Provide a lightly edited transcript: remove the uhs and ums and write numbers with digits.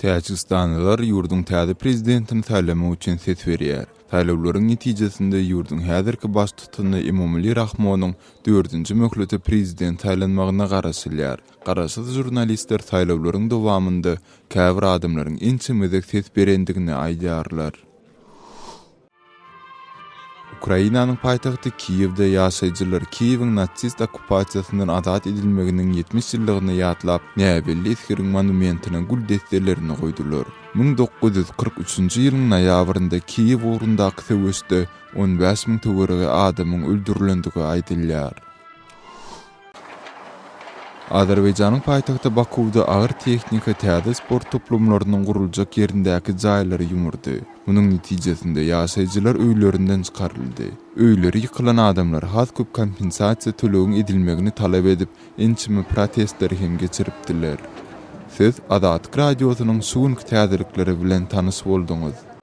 Täjigistanlylar ýurduň täze prezidentini saýlamak üçin ses berýär. Saýlawlaryň netijesinde ýurduň häzirki baştutany Emomali Rahmonyň dördünji möhlete prezident saýlanmagyna garaşylýar. Garaşsyz žurnalistler saýlawlaryň dowamynda käbir adamlaryň ençeme gezek ses berendigini aýdýarlar. Ukrainanyň paýtagty Kiýewde ýaşaýjylar Kiýewiň nasist okkupasiýasyndan azat edilmeginiň 70 ýyllygyny ýatlap, näbelli esgeriň monumentine gül desselerini goýdular. 1943-nji ýylyň noýabrynda Kiýew ugrundaky söweşde 15 müň töweregi adamyň öldürilendigi aýdylýar. Azerbaýjanyň paýtagty Bakuwda agyr tehnika täze sport toplumlarynyň guruljak ýerindäki jaýlary ýumurdy. Munuň netijesinde ýaşaýjylar öýlerinden çykaryldy. Öýleri ýykylan adamlar has köp kompensasiýa tölegiň edilmegini talap edip, ençeme protestleri hem geçiripdiler. Siz Azatlyk Radiosynyň şu günki täzelikleri bilen tanyş bolduňyz.